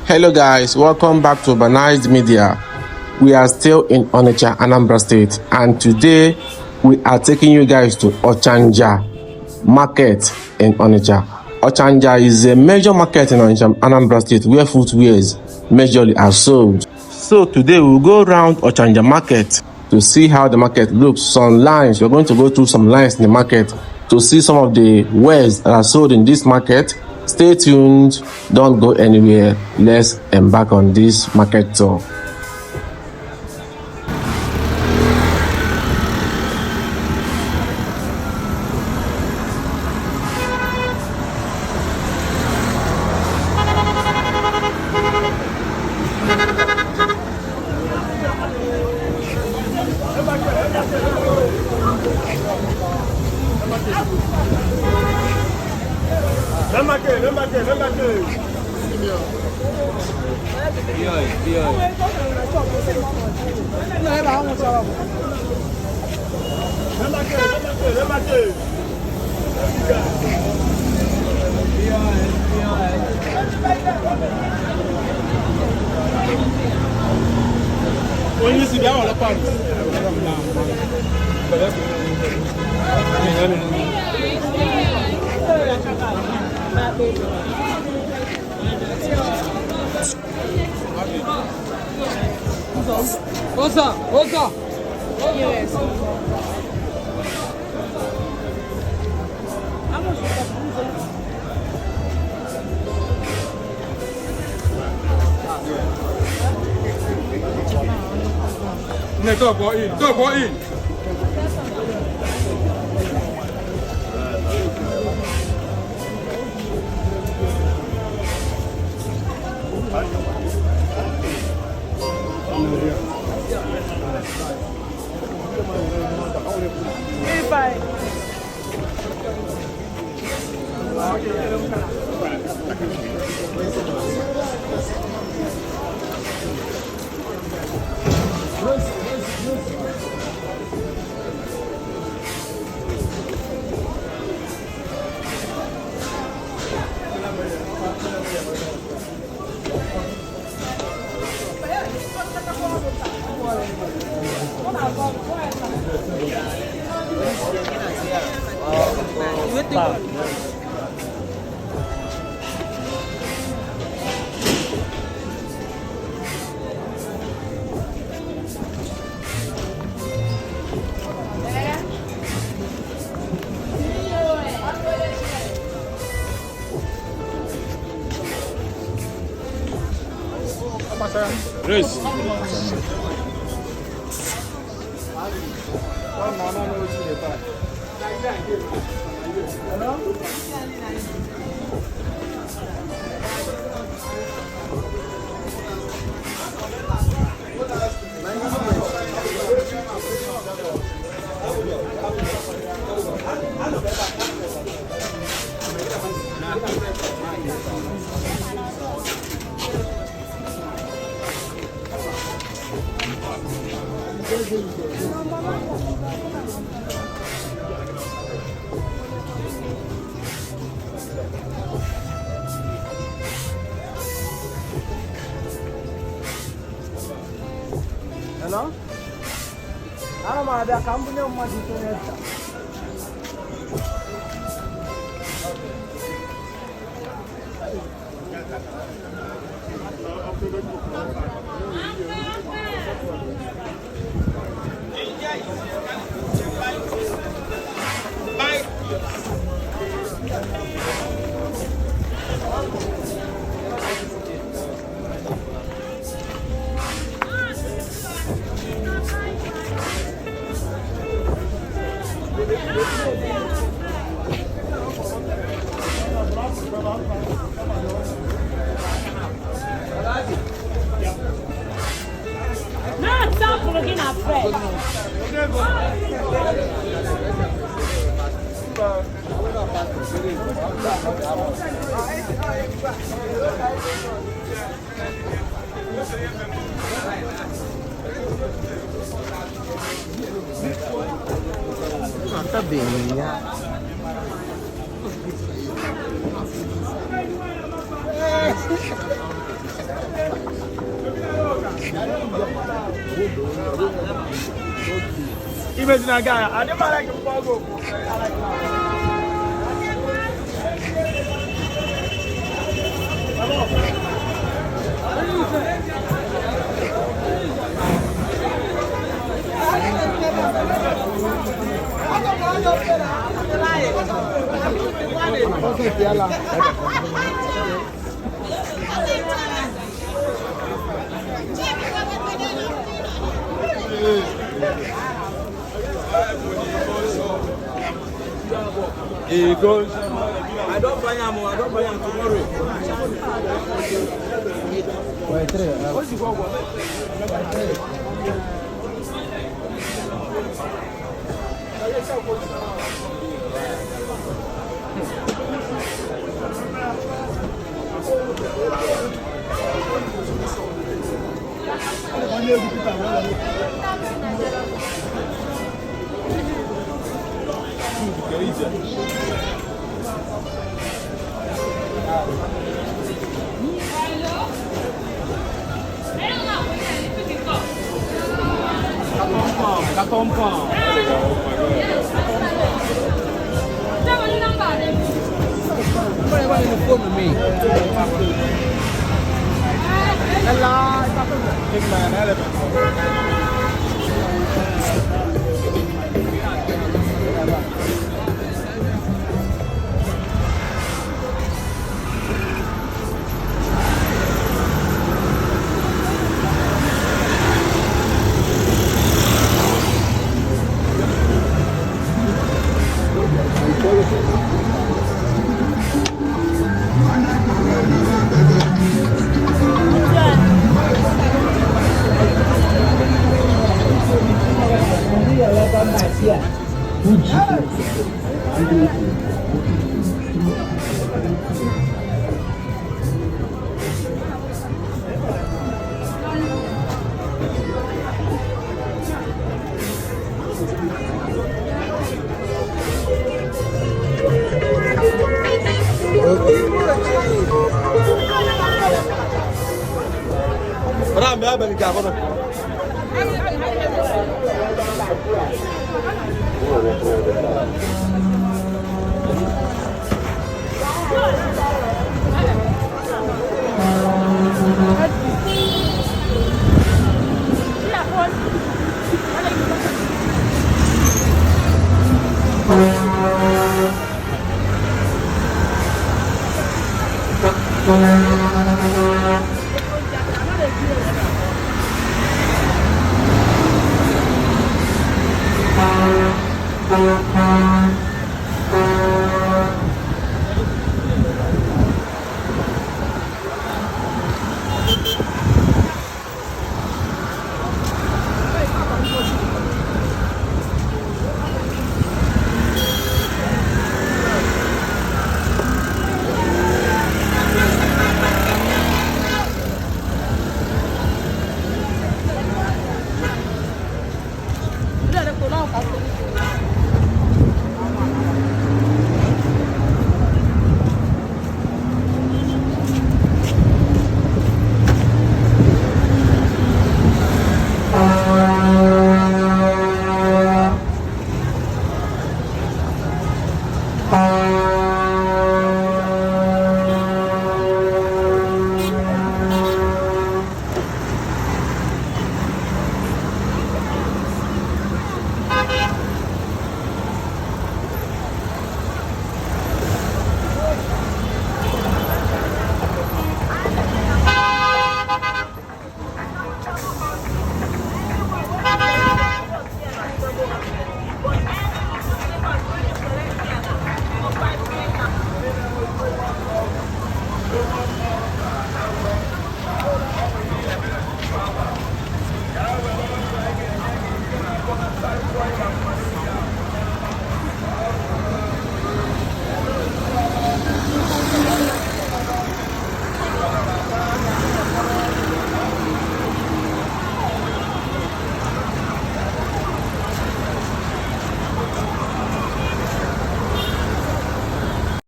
Hello guys, welcome back to Urbanized Media. We are still in Onitsha, Anambra State, and today we are taking you guys to Ochanja Market in Onitsha. Ochanja is a major market in Onitsha, Anambra State, where footwears majorly are sold. So today we'll go around Ochanja Market to see how the market looks. Some lines, we're going to go through some lines in the market to see some of the wares that are sold in this market. Stay tuned, don't go anywhere. Let's embark on this market tour. Onye isi bịa were pant. Oza, Oza. Nne tọpụ in, tọpụ in. Race. Hello? Ana m abịa ka m bunye mmadụ itoolu taa. Na-atapụrụ gị na fred. Atabeghị ya. Imagine a guy. I never like a go. He goes. I don't buy him. I don't buy him tomorrow. What's the Thank